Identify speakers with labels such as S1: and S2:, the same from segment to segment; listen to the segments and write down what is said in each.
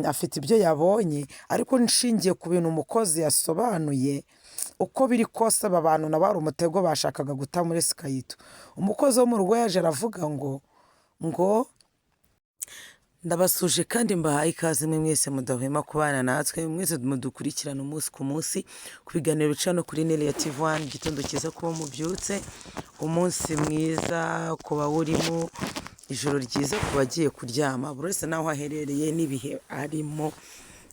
S1: Afite ibyo yabonye, ariko nshingiye ku bintu umukozi yasobanuye, uko biri kose aba bantu nabo hari umutego bashakaga guta muri Sky2. Umukozi wo mu rugo yaje aravuga ngo ndabasuje kandi mbahaye ikaze mwe mwese mudahwema kubana natwe, mwese mudukurikirana umunsi ku munsi ku biganiro bica no kuri Nelia TV One. Igitondo cyiza kuba mubyutse, umunsi mwiza ku bawurimo, ijoro ryiza ku bagiye kuryama. Buri wese n'aho aherereye n'ibihe arimo,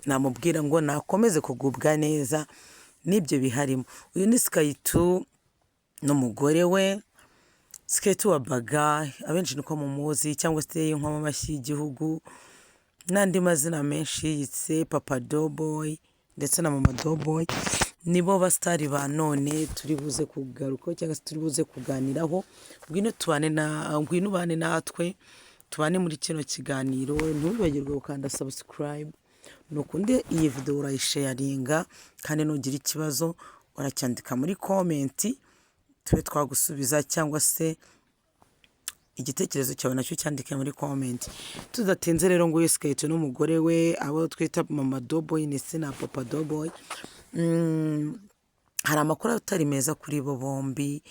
S1: namubwira ngo nakomeze kugubwa neza n'ibyo biharimo. Uyu ni Sky2 n'umugore we, Sky2 wa Baga, abenshi niko mumuzi, cyangwa se Inkomamashyi y'igihugu n'andi mazina menshi yiyitse, Papa Doboy ndetse na Mama Doboy, nibo basitari ba none turi buze kugarukaho cyangwa se turi buze kuganiraho. Ngwino tubane na ngwino ubane natwe, tubane muri kino kiganiro. Ntiwibagirwe gukanda subscribe, nukunde iyi video urayisharinga, kandi nugira ikibazo uracyandika muri comment tube twagusubiza, cyangwa se igitekerezo cyawe nacyo cyandike muri comment. Tudatinze rero, ngo uyu Sky2 n'umugore we, abo twita Mama Doboy ndetse na Papa Doboy, hari amakuru atari meza kuri bo bombi,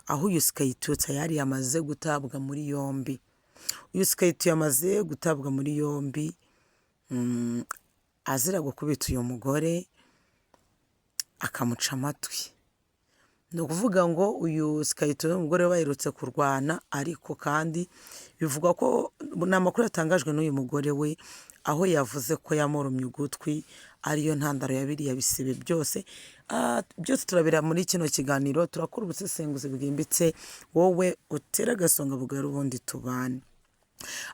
S1: aho uyu Sky2 tayari yamaze gutabwa muri yombi. Uyu Sky2 yamaze gutabwa muri yombi azira gukubita uyu mugore akamuca amatwi. Ni ukuvuga ngo uyu Sky2 n'umugore we baherutse kurwana, ariko kandi bivugwa ko ni amakuru yatangajwe n'uyu mugore we, aho yavuze ko yamurumye ugutwi, ariyo ntandaro ya biriya bisebe byose. Byose turabira muri kino kiganiro, turakora ubusesenguzi bwimbitse. Wowe utere agasonga bugari, ubundi tubane.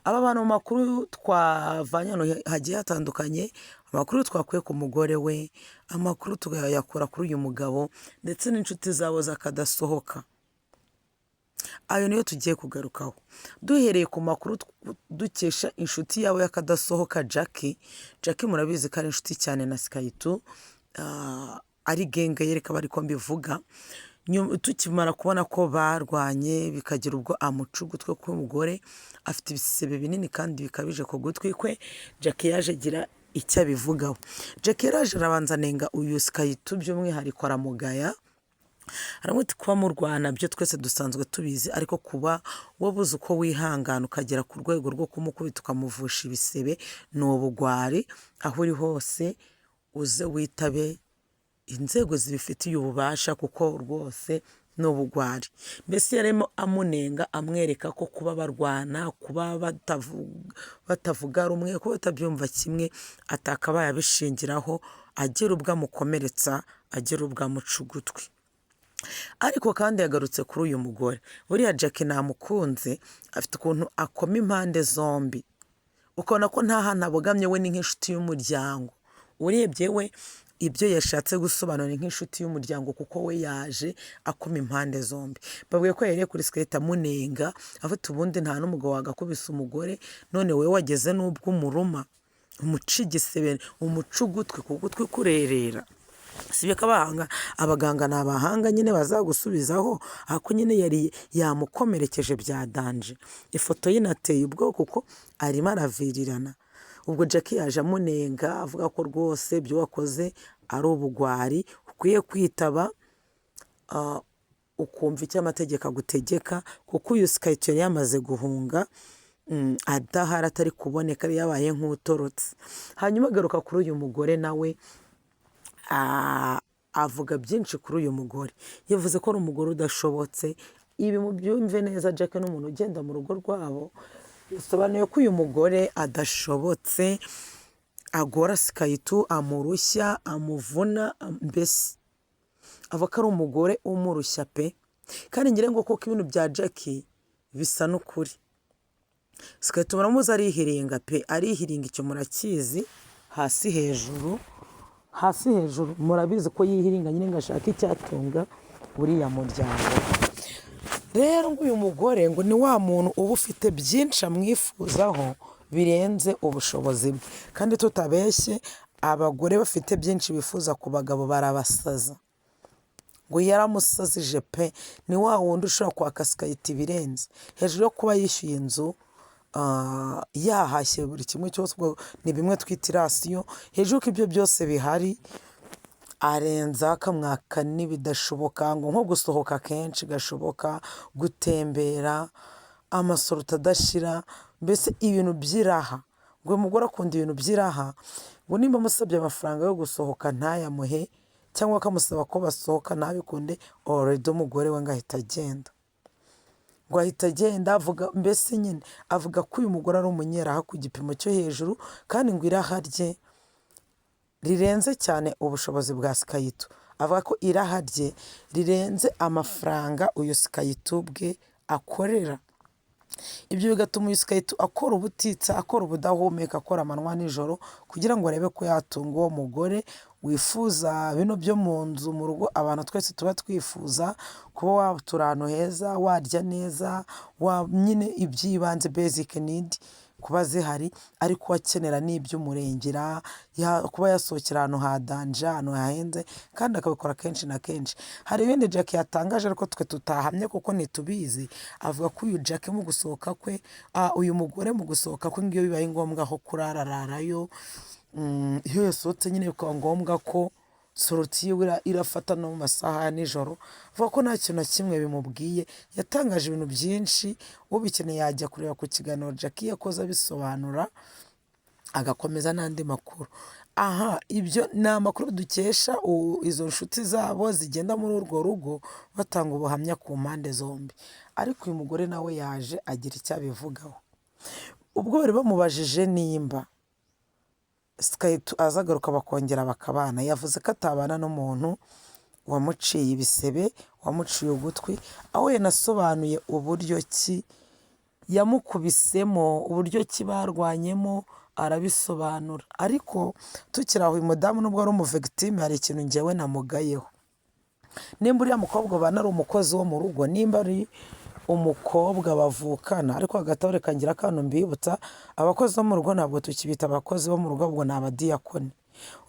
S1: Aba bantu, mu makuru twavanye ahantu hagiye hatandukanye, amakuru twakuye ku mugore we, amakuru tukayakura kuri uyu mugabo ndetse n'inshuti zabo z'akadasohoka, ayo niyo tugiye kugarukaho. Duhereye ku makuru dukesha inshuti yabo y'akadasohoka Jackie. Jackie murabizi ko ari inshuti cyane na Sky2, ari gang yereka bari ko mbivuga. Tukimara kubona ko barwanye bikagira ubwo amuca ugutwi k'umugore, afite ibisebe binini kandi bikabije ku gutwi kwe, Jackie yaje agira icyo abivugaho. Jackie yaraje arabanza anenga uyu Sky2 by'umwihariko, aramugaya, aramubwira ati: "Kuba murwana byo twese dusanzwe tubizi, ariko kuba wabuze uko wihangana ukagera ku rwego rwo kumukubita ukamuvusha ibisebe ni ubugwari. Aho uri hose uze witabe inzego zibifitiye ububasha, kuko rwose ni ubugwari." Mbese yarimo amunenga, amwereka ko kuba barwana, kuba batavuga rumwe, kuba batabyumva kimwe, atakabaye abishingiraho agira ubwo amukomeretsa, agira ubwo amuca ugutwi. Ariko kandi yagarutse kuri uyu mugore. Buriya Jackie namukunze, afite ukuntu akoma impande zombi, ukabona ko nta hantu abogamye. We ni nk'inshuti y'umuryango. Urebye we ibyo yashatse gusobanura, ni nk'inshuti y'umuryango, kuko we yaje akoma impande zombi. Babwiye ko yahereye kuri Sky2 amunenga, afite ubundi nta n'umugabo wagakubise umugore, none wowe wageze n'ubwo umuruma, umuca igisebe, umuca ugutwi, ku gutwi kurerera. Sibyo ko abahanga, abaganga ni abahanga nyine bazagusubizaho, ariko nyine yari yamukomerekeje bya danger. Ifoto ye inateye ubwoba kuko arimo aravirirana. Ubwo Jackie yaje amunenga, avuga ko rwose ibyo wakoze ari ubugwari, ukwiye kwitaba ukumva icyo amategeko agutegeka, kuko uyu Sky2 yari yamaze guhunga, adahari, atari kuboneka, yari yabaye nk'utorotse. Hanyuma agaruka kuri uyu mugore nawe, avuga byinshi kuri uyu mugore. Yavuze ko ari umugore udashobotse. Ibi mubyumve neza, Jack ni umuntu ugenda mu rugo rwabo, bisobanuye ko uyu mugore adashobotse, agora Sky2, amurushya, amuvuna, mbese avuga ko ari umugore umurushya pe. Kandi ngira ngo koko ibintu bya Jackie bisa n'ukuri. Sky2 muramuzi arihiringa pe, arihiringa, icyo murakizi, hasi hejuru, hasi hejuru, murabizi ko yihiringa nyine ngo ashake icyatunga uriya muryango. Rero ngo uyu mugore ngo ni wa muntu uba ufite byinshi amwifuzaho birenze ubushobozi bwe. Kandi tutabeshye, abagore bafite byinshi bifuza ku bagabo barabasaza. Ngo yaramusazije pe, ni wa wundi ushobora kwaka Sky2 ibirenze hejuru yo kuba yishyuye inzu. yahashye buri kimwe cyose, ubwo ni bimwe twita irasiyo. Hejuru ko ibyo byose bihari, arenza akamwaka n'ibidashoboka, ngo nko gusohoka kenshi gashoboka, gutembera, amasoroti adashira, mbese ibintu by'iraha. Ngo uyu mugore akunda ibintu by'iraha, ngo nimba amusabye amafaranga yo gusohoka ntayamuhe, cyangwa akamusaba ko basohoka ntabikunde, already umugore we ngo ahita agenda. Ngo ahita agenda avuga, mbese nyine avuga ko uyu mugore ari umunyeraha ku gipimo cyo hejuru, kandi ngo iraha rye rirenze cyane ubushobozi bwa Sikayito. Avuga ko iraha rye rirenze amafaranga uyu Sikayito ubwe akorera. Ibyo bigatuma uyu Sikayito akora ubutitsa, akora ubudahumeka, akora amanywa n'ijoro kugira ngo arebe ko yatunga uwo mugore wifuza bino byo mu nzu, mu rugo. Abantu twese tuba twifuza kuba watura ahantu heza, warya neza, nyine iby'ibanze, basic need kuba zihari, ariko akenera n'iby'umurengera, kuba yasohokera ahantu ha danger, ahantu hahenze, kandi akabikora kenshi na kenshi. Hari ibindi Jackie yatangaje ariko twe tutahamye kuko ntitubizi. Avuga ko uyu Jackie mu gusohoka kwe, uyu mugore mu gusohoka kwe, ngo iyo bibaye ngombwa aho kurara ararayo, iyo yasohotse nyine bikaba ngombwa ko sortie yiwe irafata no mu masaha ya nijoro, avuga ko nta kintu na kimwe bimubwiye. Yatangaje ibintu byinshi, ubikeneye yajya kureba ku kiganiro Jackie yakoze abisobanura, agakomeza n'andi makuru. Aha ibyo ni amakuru dukesha izo nshuti zabo zigenda muri urwo rugo batanga ubuhamya ku mpande zombi. Ariko uyu mugore nawe yaje agira icyo abivugaho. Ubwo bari bamubajije nimba Sikayito azagaruka bakongera bakabana, yavuze ko atabana n'umuntu wamuciye ibisebe, wamuciye ugutwi, aho yanasobanuye uburyo ki yamukubisemo, uburyo ki barwanyemo, arabisobanura. Ariko tukiri aho, uyu mudamu nubwo ari umuvictime, hari ikintu njyewe namugayeho. Nimba uriya mukobwa ubana ari umukozi wo mu rugo, nimba ari umukobwa bavukana, ariko hagati aho reka ngire akantu mbibutsa: abakozi bo mu rugo ntabwo tukibita abakozi bo mu rugo, ahubwo ni abadiyakoni.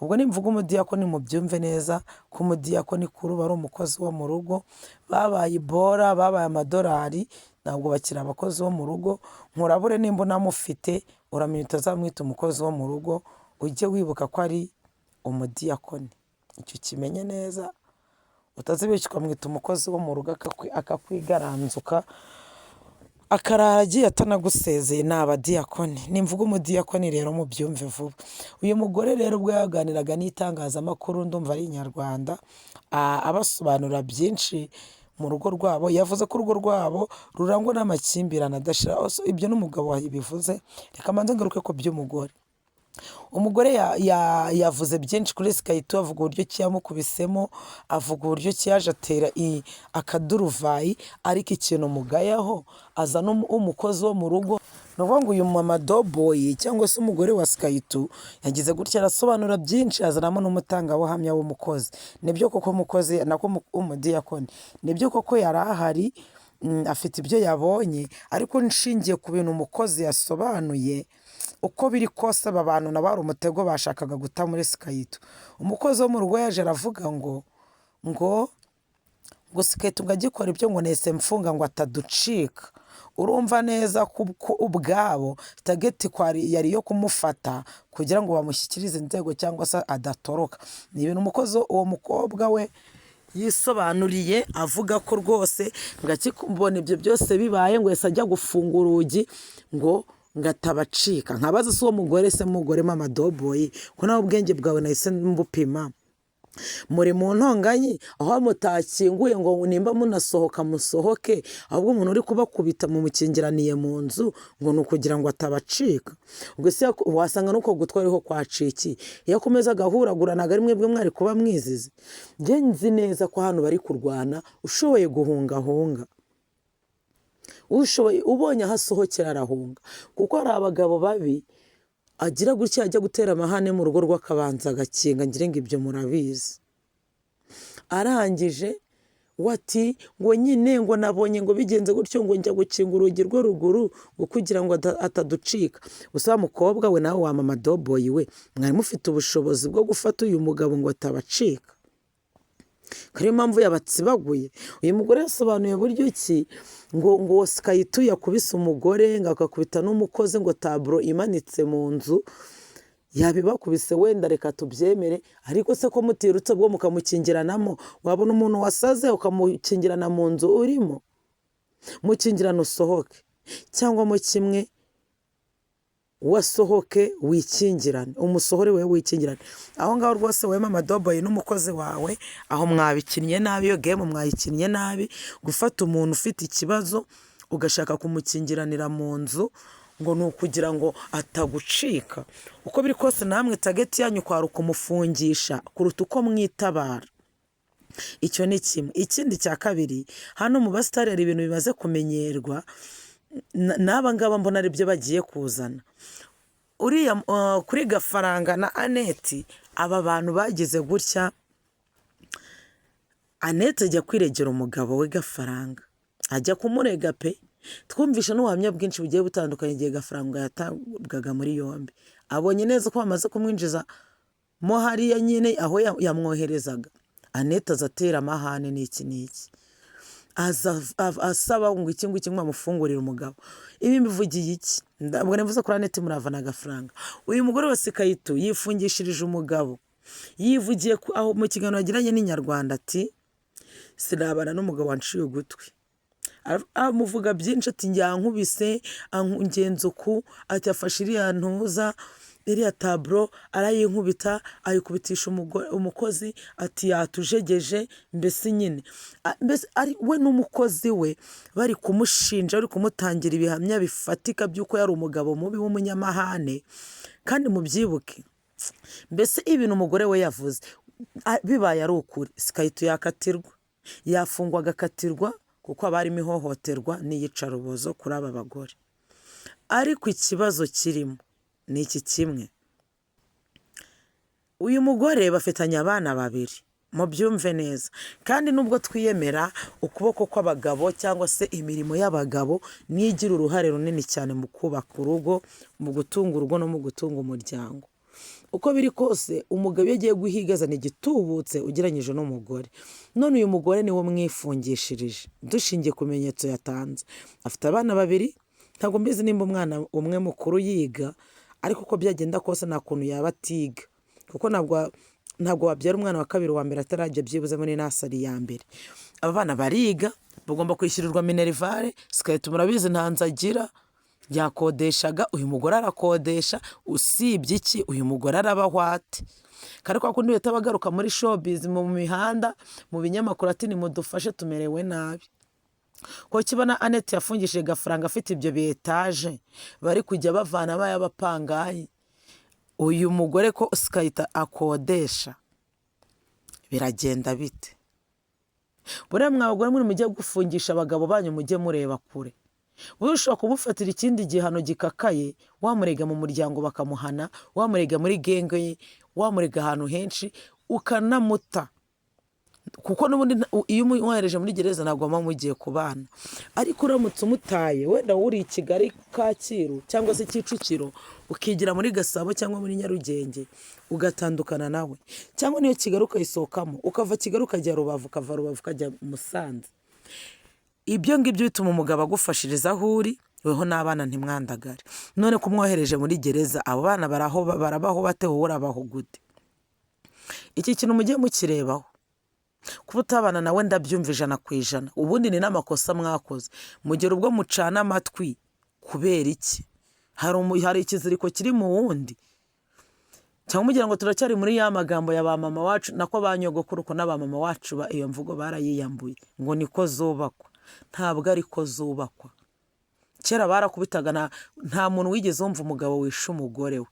S1: Ubwo nimvuga umudiyakoni mubyumve neza ko umudiyakoni kuri ubu ari umukozi wo mu rugo. Babaye ibora, babaye amadolari, ntabwo bakiri abakozi bo mu rugo. Nkurabure, nimba unamufite uramenya utazamwita umukozi wo mu rugo, ujye wibuka ko ari umudiyakoni. Icyo ukimenye neza, utazibeshya ukamwita umukozi wo mu rugo akakwigaranzuka, akarara agiye atanagusezeye. Ni abadiyakoni. Nimvuga umudiyakoni rero mubyumve vuba. Uyu mugore rero ubwo yaganiraga n'itangazamakuru, ndumva ari Inyarwanda, abasobanurira byinshi mu rugo rwabo, yavuze ko urugo rwabo rurangwa n'amakimbirane adashira. Ibyo n'umugabo wabivuze, reka mbanze ngaruke ku by'umugore. Umugore yavuze byinshi kuri Sikayito, avuga uburyo ki yamukubisemo, avuga uburyo ki yaje atera akaduruvayi, ariko ikintu mugayaho, azana umukozi wo mu rugo. Ni ukuvuga ngo uyu mama Doboyi cyangwa se umugore wa Sikayito yagize gutya arasobanura byinshi, azanamo n'umutangabuhamya w'umukozi. Nibyo koko umukozi, nako umudiyakoni, nibyo koko yari ahari, afite ibyo yabonye, ariko nshingiye ku bintu umukozi yasobanuye, uko biri kose aba bantu nabo hari umutego bashakaga guta muri Sikayito. Umukozi wo mu rugo yaje aravuga ngo Sikayito ngo agikora ibyo, ngo nahise mfunga ngo ataducika. Urumva neza ko ubwabo target yari iyo kumufata kugira ngo bamushyikirize inzego cyangwa se adatoroka. Ni ibintu umukozi, uwo mukobwa we yisobanuriye, avuga ko rwose ngo akibona ibyo byose bibaye, ngo yahise ajya gufunga urugi ngo atabacika. Nkabaza se uwo mugore, se mugore mama Doboyi, ko nawe ubwenge bwawe nahise mbupima, muri mu ntonganyi aho mutakinguye ngo nimba munasohoka musohoke, ahubwo umuntu uri kubakubita mumukingiraniye mu nzu ngo ni ukugira ngo atabacika? Ubwo se wasanga nuko gutwi ariho kwacikiye? Iyo akomeza agahuragura, ntabwo ari mwebwe mwari kuba mwizize? Njye nzi neza ko hano bari kurwana, ushoboye guhunga ahunga, ushoboye ubonye aho asohokera arahunga, kuko hari abagabo babi agira gutya ajya gutera amahane mu rugo rw'akabanza agakinga. Ngira ngo ibyo murabizi. Arangije we ati ngo nyine ngo nabonye ngo bigenze gutyo, ngo njya gukinga urugi rwo ruguru ngo kugira ngo ataducika. Gusa wa mukobwa we, nawe wa mama Doboyi we, mwari mufite ubushobozi bwo gufata uyu mugabo ngo atabacika. Ko ariyo mpamvu yabatsibaguye. Uyu mugore yasobanuye buryo ki ngo Sky2 yakubise umugore, ngo agakubita n'umukozi, ngo taburo imanitse mu nzu yabibakubise, wenda reka tubyemere, ariko se ko mutirutse bwo mukamukingiranamo? Wabona umuntu wasaze ukamukingirana mu nzu urimo? Mukingirana usohoke, cyangwa mo kimwe wasohoke wikingirane, umusohore we wikingirane aho ngaho. Rwose wowe Mama Doboyi n'umukozi wawe, aho mwabikinnye nabi, iyo game mwayikinnye nabi. Gufata umuntu ufite ikibazo ugashaka kumukingiranira mu nzu ngo ni ukugira ngo atagucika, uko biri kose namwe target yanyu kwari ukumufungisha kuruta uko mwitabara. Icyo ni kimwe. Ikindi cya kabiri, hano mu basitari hari ibintu bimaze kumenyerwa, n'aba ngaba mbona aribyo bagiye kuzana. Uriya kuri Gafaranga na Aneti, aba bantu bagize gutya, Anete ajya kwiregera umugabo we Gafaranga, ajya kumurega pe. Twumvishe n'ubuhamya bwinshi bugiye butandukanye igihe Gafaranga yatabwaga muri yombi, abonye neza ko bamaze kumwinjiza mo hariya nyine aho yamwoherezaga. Anete aza atera amahane n'iki n'iki, aza asaba ngo iki ngiki, ngo amufungurire umugabo. Ibi mbivugiye iki? Ntabwo navuze kuri Anete Murava na Gafaranga. Uyu mugore wa Sky2 yifungishirije umugabo, yivugiye aho mu kiganiro yagiranye n'Inyarwanda ati: "Sinabana n'umugabo wanciye ugutwi." Amuvuga byinshi, ati: "Yankubise, ngenza uku," ati: "Afashe iriya ntuza, iriya taburo, arayinkubita, ayikubitisha umukozi," ati: "Yatujegeje." Mbese nyine mbese ari we n'umukozi we bari kumushinja, bari kumutangira ibihamya bifatika by'uko yari umugabo mubi w'umunyamahane. Kandi mubyibuke, mbese ibintu umugore we yavuze bibaye ari ukuri, Sky2 yakatirwa, yafungwa agakatirwa, kuko haba harimo ihohoterwa n'iyicarubozo kuri aba bagore. Ariko ikibazo kirimo ni iki kimwe: uyu mugore bafitanye abana babiri, mubyumve neza. Kandi nubwo twiyemera, ukuboko kw'abagabo cyangwa se imirimo y'abagabo niyo igira uruhare runini cyane mu kubaka urugo, mu gutunga urugo no mu gutunga umuryango. Uko biri kose, umugabo iyo agiye guhiga azana igitubutse ugereranyije n'umugore. None uyu mugore niwe mwifungishirije, dushingiye ku bimenyetso yatanze. Afite abana babiri, ntabwo mbizi nimba umwana umwe mukuru yiga, ariko uko byagenda kose nta kuntu yaba atiga, kuko ntabwo wabyara umwana wa kabiri wa mbere atarajya byibuze muri nursery ya mbere. Aba bana bariga, bagomba kwishyurirwa minerval. Sky2 murabizi nta nzu agira, yakodeshaga. Uyu mugore arakodesha. Usibye iki, uyu mugore arabaho ate? Kandi kwa kundi bahita bagaruka muri showbiz, mu mihanda, mu binyamakuru, ati: "Nimudufashe, tumerewe nabi." Ko kibona Anete yafungishije Gafaranga afite ibyo bi etaje bari kujya bavana bay'abapangayi, uyu mugore ko Sky2 akodesha, biragenda bite? Buriya mwa bagore muri mujye gufungisha abagabo banyu, mujye mureba kure. Wowe ushobora kumufatira ikindi gihano gikakaye, wamurega mu muryango bakamuhana, wamurega muri gang ye, wamurega ahantu henshi, ukanamuta, kuko n'ubundi iyo umwohereje muri gereza ntabwo muba mugiye kubana. Ariko uramutse umutaye, wenda uri i Kigali Kacyiru cyangwa se Kicukiro, ukigira muri Gasabo cyangwa muri Nyarugenge, ugatandukana nawe, cyangwa niyo Kigali ukayisohokamo, ukava Kigali ukajya Rubavu, ukava Rubavu ukajya Musanze, ibyo ngibyo bituma umugabo agufashiriza aho uri, weho n'abana ntimwandagare. None ko umwohereje muri gereza, abo bana baraho barabaho bate? Wowe urabaho gute? Iki kintu mujye mukirebaho. Kuba utabana nawe ndabyumva 100%. Ubundi ni n'amakosa mwakoze, mugera ubwo mucana amatwi kubera iki? Hari ikiziriko kiri mu wundi, cyangwa mugira ngo turacyari muri ya magambo ya ba mama wacu, nako ba nyogokuru, ko n'aba mama wacu iyo mvugo barayiyambuye ngo niko zubakwa? Ntabwo ariko zubakwa. Kera barakubitaga, nta muntu wigeze wumva umugabo wishe umugore we.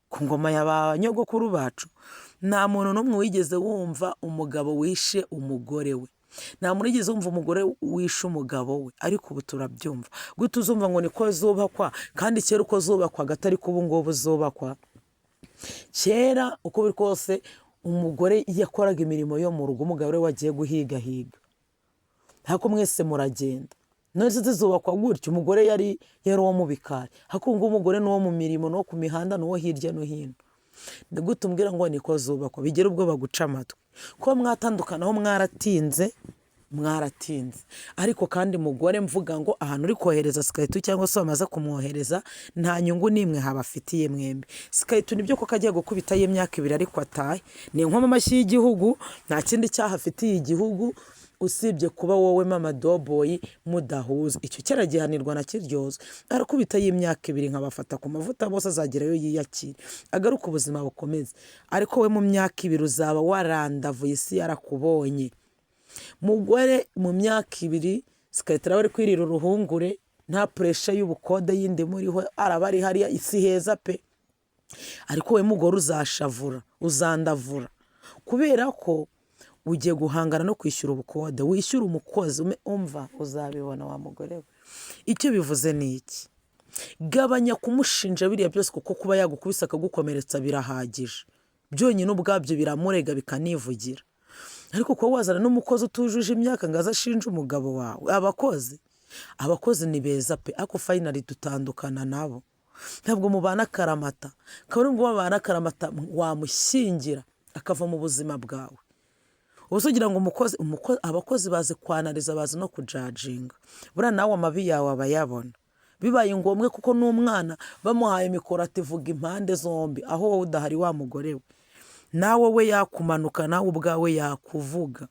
S1: Ku ngoma ya ba nyogokuru bacu nta muntu n'umwe wigeze wumva umugabo wishe umugore we, nta muntu wigeze wumva umugore wishe umugabo we, ariko ubu turabyumva. Gute uzumva ngo niko zubakwa, kandi kera uko zubakwaga atari ko ubu ngubu zubakwa? Kera uko biri kose umugore yakoraga imirimo yo mu rugo, umugabo we wagiye guhigahiga, ariko mwese muragenda. None se zubakwa gutyo? Umugore yari uwo mu bikari, ariko ubu ngubu umugore ni uwo mu mirimo, n'uwo ku mihanda, n'uwo hirya no hino. Ni gute umbwira ngo niko zubakwa? Bigera ubwo baguca amatwi. Kuba mwatandukanaho mwaratinze, mwaratinze. Ariko kandi mugore, mvuga ngo ahantu uri kohereza Sky2 cyangwa se wamaze kumwohereza, nta nyungu n'imwe habafitiye mwembi. Sky2 nibyo koko agiye gukubita y'imyaka 2, ariko atahe ni inkomamashyi amashyi y'igihugu. Nta kindi cyaha afitiye igihugu usibye kuba wowe mama Doboyi mudahuza. Icyo cyaragihanirwa na kiryozwa. Arakubita y'imyaka 2 nkabafata ku mavuta bose, azagerayo yiyakire, agaruka, ubuzima bukomeze. Ariko we mu myaka 2 uzaba warandavuye, isi yarakubonye. Mugore, mu myaka 2 Sky2 araba ari kwirira uruhungure, nta pressure y'ubukode yindi muriho, araba ari hariya isi heza pe. Ariko we mugore uzashavura, uzandavura, kubera ko ugiye guhangana no kwishyura ubukode, wishyura umukozi. Umva, uzabibona wa mugore we. Icyo bivuze ni iki? Gabanya kumushinja biriya byose, kuko kuba yagukubise akagukomeretsa birahagije byonyine, ubwabyo biramurega bikanivugira. Ariko kuba wazana n'umukozi utujuje imyaka ngo aze ashinje umugabo wawe. Abakozi ni beza pe, ariko finally dutandukana nabo. Ntabwo mubana akaramata. Kabone ubwo babana akaramata, wamushyingira akava mu buzima bwawe. Ubu se ugira ngo umukozi, abakozi bazi kwanariza, bazi no kujajinga. Buriya nawe amabi yawe aba ayabona bibaye ngombwa, kuko n'umwana bamuhaye mikoro ati vuga impande zombi, aho wowe udahari wa mugore we, nawe we yakumanuka, nawe ubwawe yakuvuga.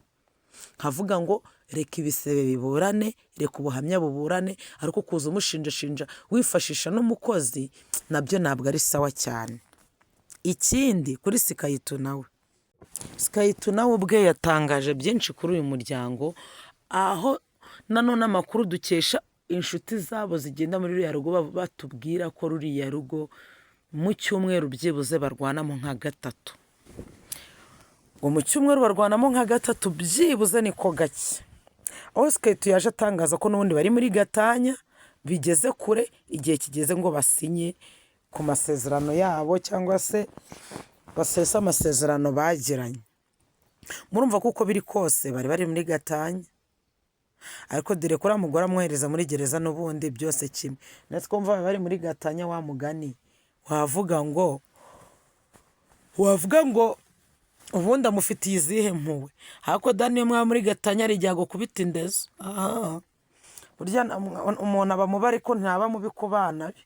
S1: Nkavuga ngo reka ibisebe biburane, reka ubuhamya buburane. Ariko kuza umushinjashinja wifashisha n'umukozi, nabyo ntabwo ari sawa cyane. Ikindi kuri Sky2 nawe, Sky2 nawe ubwe yatangaje byinshi kuri uyu muryango, aho nanone amakuru dukesha inshuti zabo zigenda muri ruriya rugo batubwira ko ruriya rugo mu cyumweru byibuze barwanamo nka gatatu. Ngo mu cyumweru barwanamo nka gatatu byibuze, niko gake. Aho Sky2 yaje atangaza ko n'ubundi bari muri gatanya bigeze kure, igihe kigeze ngo basinye ku masezerano yabo cyangwa se basese amasezerano bagiranye. Murumva ko uko biri kose bari bari muri gatanya, ariko dore ko uriya mugore amwohereza muri gereza n'ubundi byose kimwe. Natwe twumva bari muri gatanya, wa mugani wavuga ngo ubundi amufitiye izihe mpuhwe? Ariko dani, iyo mwaba muri gatanya hari igihe agukubita indezo. Aha burya umuntu aba mubi, ariko ntaba mubi ku bana be.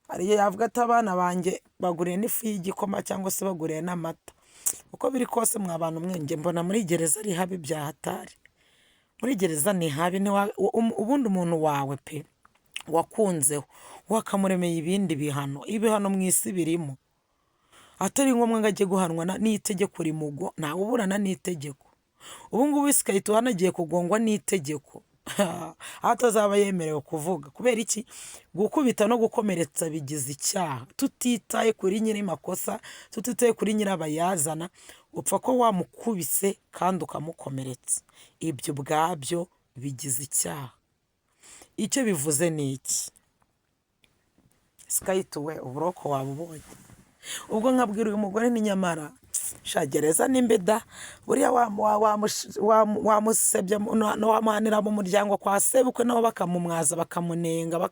S1: Hari igihe yavuga ati abana banjye baguriye n'ifu y'igikoma cyangwa se baguriye n'amata. Uko biri kose, mwa bantu mwenge, mbona muri gereza ari habi bya hatari. Muri gereza ni habi. Ubundi umuntu wawe pe wakunzeho wakamuremeye ibindi bihano. Ibihano mu isi birimo, atari ngombwa ngo ajye guhanwa n'itegeko rimugo. Ntawe uburana n'itegeko. Ubu ngubu Sky2 hano agiye kugongwa n'itegeko, aho atazaba yemerewe kuvuga. Kubera iki? Gukubita no gukomeretsa bigize icyaha, tutitaye kuri nyiri makosa, tutitaye kuri nyirabayazana. Upfa ko wamukubise kandi ukamukomeretsa, ibyo ubwabyo bigize icyaha. Icyo bivuze ni iki? Sky2 we, uburoko waba ubonye. Ubwo nkabwira uyu mugore ni nyamara sha gereza nimbi da. Buriya wamusebya, wamuhanira mu muryango kwa sebukwe, nabo bakamumwaza, bakamunenga,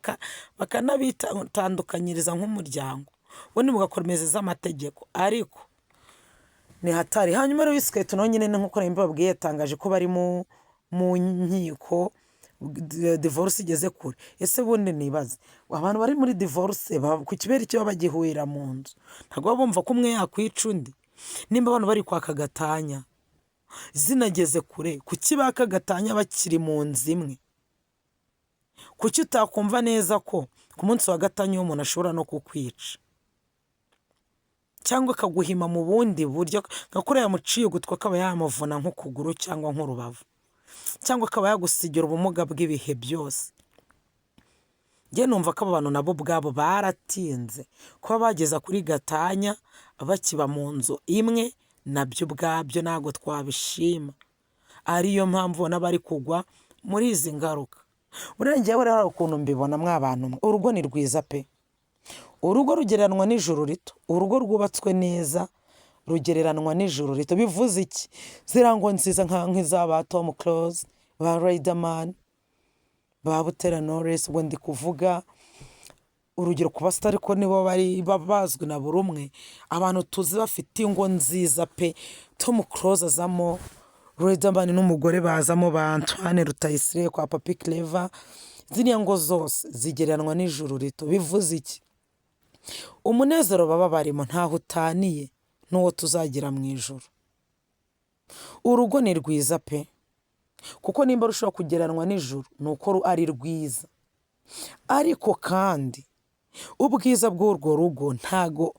S1: bakanabitandukanyiriza nk'umuryango, ubundi mugakomeza amategeko, ariko ni hatari. Hanyuma rero Sky2 nawe nyine nk'uko nari mbabwiye, yatangaje ko bari mu nkiko, divorce igeze kure. Ese bundi nibaze, abantu bari muri divorce ku kibera icyo baba bagihurira mu nzu, ntabwo baba bumva ko umwe yakwica undi? Nimba abantu bari kwaka gatanya zinageze kure, kuki baka gatanya bakiri mu nzu imwe? Kuki utakumva neza ko ku munsi wa gatanya uwo umuntu ashobora no kukwica cyangwa akaguhima mu bundi buryo, nka kuriya yamuciye ugutwi, akaba yamuvuna nk'ukuguru cyangwa nk'urubavu, cyangwa akaba yagusigira ubumuga bw'ibihe byose? Njye numva ko abo bantu nabo ubwabo baratinze kuba bageza kuri gatanya bakiba mu nzu imwe. Nabyo ubwabyo ntabwo twabishima, ariyo mpamvu ubona bari kugwa muri izi ngaruka. Buriya njyewe rero hari ukuntu mbibona, mwa bantu mwe, urugo ni rwiza pe. Urugo rugereranwa n'ijuru rito. Urugo rwubatswe neza rugereranwa n'ijuru rito. Bivuze iki? Ziriya ngo nziza nk'iza ba Tom Close, ba Riderman, ba Butera Knowless, ubwo ndi kuvuga Urugero ku basitari, ariko nibo bari bazwi na buri umwe, abantu tuzi bafite ingo nziza pe. Tom Close azamo, Riderman n'umugore bazamo, ba Antoine Rutayisire kwa Papi Clever. Ziriya ngo zose zigereranwa n'ijuru rito. Bivuze iki? Umunezero baba barimo ntaho utaniye n'uwo tuzagira mu ijuru. Urugo ni rwiza pe, kuko nimba rushobora kugereranwa n'ijuru ni uko ari rwiza. Ariko kandi ubwiza bw'urwo rugo ntago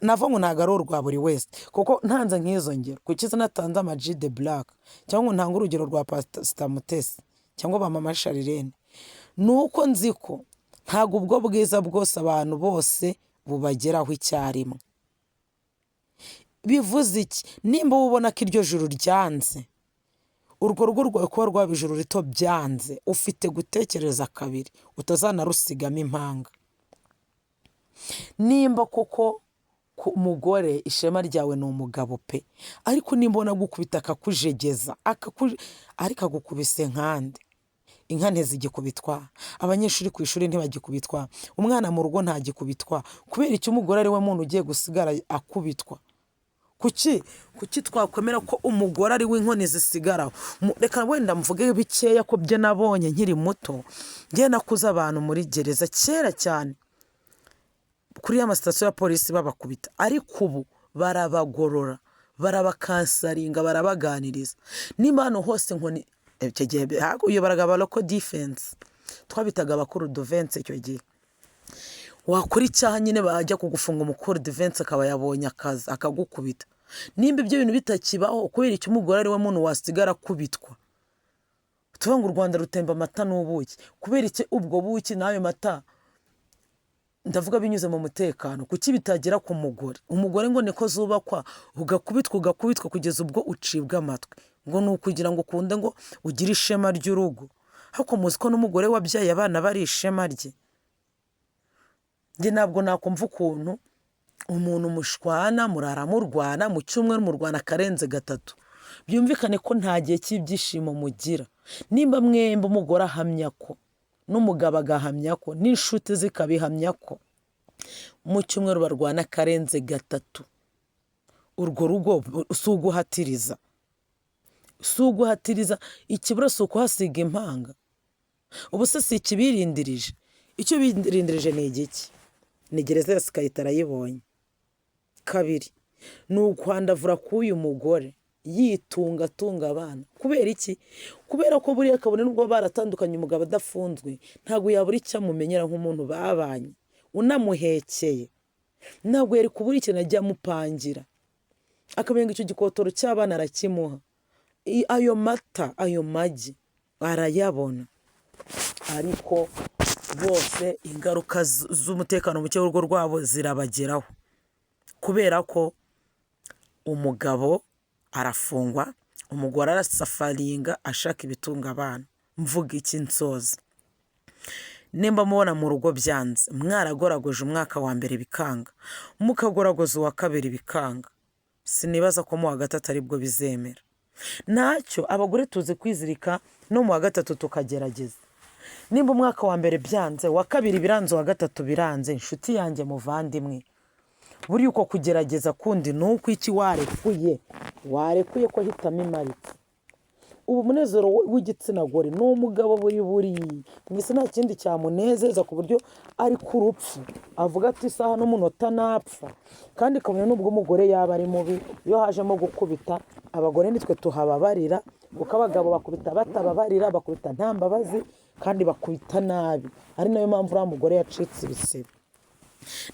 S1: navuga ngo ntago ari urwa buri wese, kuko ntanze nk'izo ngero, kuki natanze Ama G The Black cyangwa ngo ntange urugero rwa Pastor Mutesi cyangwa ba Mama Charlene, ni uko nzi ko ntago ubwo bwiza bwose abantu bose bubageraho icyarimwe. Bivuze iki? Nimba ubona ko iryo juru ryanze, urwo rugo rwawe kuba rwaba ijuru rito byanze, ufite gutekereza kabiri utazanarusigamo impanga. Nimba koko ku mugore ishema ryawe ni umugabo pe, ariko nimba ubona agukubita akakujegeza, ariko agukubise nkande? Inka ntizigikubitwa, abanyeshuri ku ishuri ntibagikubitwa, umwana mu rugo ntagikubitwa. Kubera icyo umugore ari we muntu ugiye gusigara akubitwa? Kuki twakwemera ko umugore ari we inkoni zisigaraho? Reka wenda mvuge bikeya ko byo nabonye nkiri muto. Njye nakuze abantu muri gereza kera cyane kuri ya masitasiyo ya polisi babakubita, ariko ubu barabagorora, barabakansaringa, barabaganiriza. Nimba hano hose inkoni, icyo gihe uyobораga aba local defense, twabitaga abakuru defense. Icyo gihe wakora icyaha nyine bajya kugufunga, umukuru defense akaba yabonye akazi akagukubita. Nimba ibyo bintu bitakibaho, kubera icyo umugore ari we muntu wasigara akubitwa? Tuvuga ngo u Rwanda rutemba amata n'ubuki. Kubera iki ubwo buki n'ayo mata, ndavuga binyuze mu mutekano, kuki bitagera ku mugore? Umugore ngo niko zubakwa, ugakubitwa, ugakubitwa kugeza ubwo ucibwa amatwi, ngo ni ukugira ngo ukunde ngo ugire ishema ry'urugo. Ariko muzi ko n'umugore wabyaye abana bari ishema rye? Njye ntabwo nakumva ukuntu umuntu mushwana, murara murwana, mu cyumweru murwana akarenze gatatu. Byumvikane ko nta gihe cy'ibyishimo mugira. Nimba mwembi umugore ahamya ko, n'umugabo agahamya ko, n'inshuti zikabihamya ko mu cyumweru barwana akarenze gatatu, urwo rugo si uguhatiriza, si uguhatiriza. Ikibura si ukuhasiga impanga. Ubu se si ikibirindirije? Icyo birindirije ni igiki? Ni gereza ya Sikayita, arayibonye. Kabiri ni ukwandavura k'uyu mugore yitunga, atunga abana. Kubera iki? Kubera ko buriya kabone nubwo baratandukanye, umugabo adafunzwe, ntabwo yabura icyo amumenyera nk'umuntu babanye unamuhekeye. Ntabwo yari kubura ikintu ajya amupangira, akamenya ngo icyo gikotoro cy'abana arakimuha, ayo mata, ayo magi arayabona. Ariko bose ingaruka z'umutekano muke w'urugo rwabo zirabageraho, kubera ko umugabo arafungwa, umugore arasafaringa ashaka ibitunga abana. Mvuga iki nsoza? Nimba mubona mu rugo byanze, mwaragoragoje umwaka wa mbere bikanga, mukagoragoza uwa kabiri bikanga, sinibaza ko mu wa gatatu aribwo bizemera. Ntacyo, abagore tuzi kwizirika, no mu wa gatatu tukagerageza. Nimba umwaka wa mbere byanze, uwa kabiri biranze, uwa gatatu biranze, inshuti yanjye, muvandimwe, buriya uko kugerageza kundi ni uko iki? Warekuye, warekuye ko hitamo imaritse. Ubu umunezero w'igitsina gore ni umugabo. Buri mu isi nta kindi cyamunezeza, ku buryo ari ku rupfu avuga ati isaha n'umunota napfa. Kandi kabone n'ubwo umugore yaba ari mubi, iyo hajemo gukubita, abagore nitwe tuhababarira, kuko abagabo bakubita batababarira, bakubita nta mbabazi kandi bakubita nabi, ari nayo mpamvu uriya mugore yacitse ibisebe.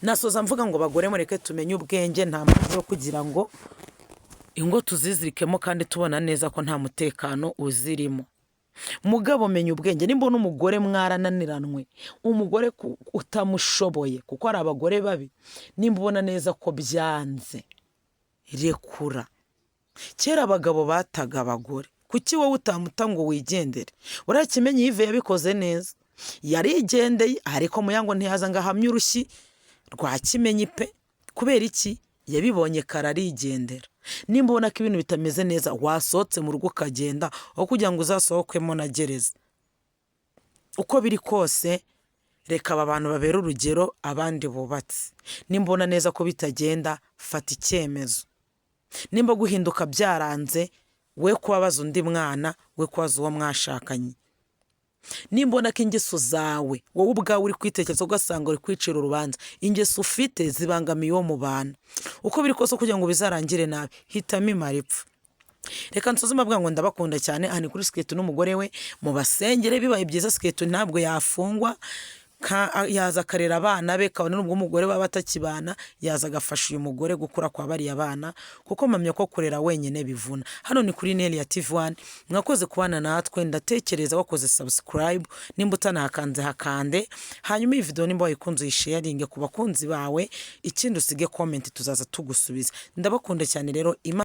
S1: Nasoza mvuga ngo bagore, mureke tumenye ubwenge. Nta mpamvu yo kugira ngo ingo tuzizirikemo kandi tubona neza ko nta mutekano uzirimo. Mugabo menya ubwenge. Nimba n'umugore mwarananiranwe, umugore utamushoboye, kuko hari abagore babi, nimba ubona neza ko byanze, rekura. Kera abagabo bataga abagore, kuki wowe utamuta ngo wigendere? Uriya Kimenyi Yves yabikoze neza, yarigendeye, ariko Muyango ntiyaza ngo ahamye urushyi rwa Kimenyi pe. Kubera iki? Yabibonye kare arigendera. Nimba ubona ko ibintu bitameze neza, wasohotse mu rugo ukagenda, aho kugira ngo uzasohokemo na gereza. Uko biri kose. Reka aba bantu babere urugero abandi bubatse. Nimbona neza ko bitagenda, fata icyemezo. Nimba guhinduka byaranze, we kubabaza undi mwana, we kubaza uwo mwashakanye. Nimbona ko ingeso zawe wowe ubwawe uri kwitekereza, ugasanga uri kwicira urubanza, ingeso ufite zibangamiye uwo mubana, uko biri kose kugira ngo bizarangire nabi, hitamo imara ipfa. Reka nsoze mbabwira ngo ndabakunda cyane. Aha ni kuri Siketo n'umugore we, mubasengere. Bibaye byiza Siketo ntabwo yafungwa, yaza akarera abana be, kabone n'ubwo umugore baba batakibana, yaza agafasha uyu mugore gukura kwa bariya bana, kuko mpamya ko kurera wenyine bivuna. Hano ni kuri Nelia TV 1, mwakoze kubana natwe. Ndatekereza wakoze subscribe, nimba utanahakanze hakande. Hanyuma iyi video nimba wayikunze uyisharinge ku bakunzi bawe, ikindi usige comment, tuzaza tugusubiza. Ndabakunda cyane rero. Imana